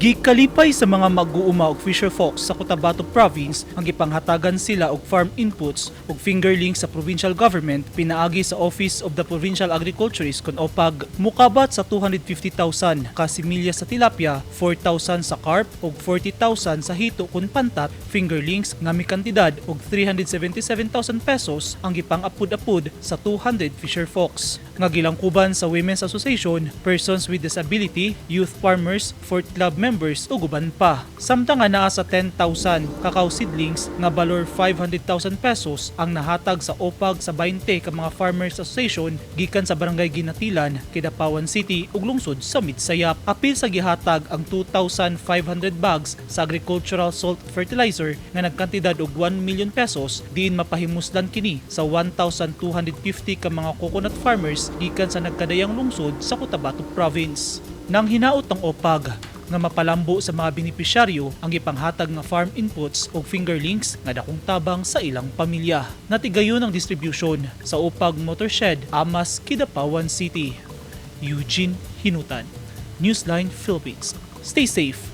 Gikalipay sa mga mag-uuma og fisher folks sa Cotabato Province ang gipanghatagan sila og farm inputs ug fingerlings sa provincial government pinaagi sa Office of the Provincial Agriculturist kon OPAG. Mukabat sa 250,000 ka similya sa tilapia, 4,000 sa carp ug 40,000 sa hito kun pantat fingerlings nga mikantidad og 377,000 pesos ang gipang-apud-apud sa 200 fisher folks nga gilangkuban sa Women's Association, Persons with Disability, Youth Farmers, Fort Club members ug uban pa. Samtang nga naa sa 10,000 cacao seedlings nga balor 500,000 pesos ang nahatag sa OPAG sa 20 ka mga farmers association gikan sa Barangay Ginatilan, Kidapawan City ug lungsod sa Midsayap. Apil sa gihatag ang 2,500 bags sa agricultural salt fertilizer nga nagkantidad og 1 million pesos diin mapahimuslan kini sa 1,250 ka mga coconut farmers gikan sa nagkadayang lungsod sa Cotabato Province. Nang hinaot ang OPAG nga mapalambo sa mga benepisyaryo ang gipanghatag nga farm inputs ug fingerlings nga dakong tabang sa ilang pamilya. Natigayon ang distribution sa OPAG Motorshed, Amas, Kidapawan City. Eugene Hinutan, Newsline Philippines. Stay safe.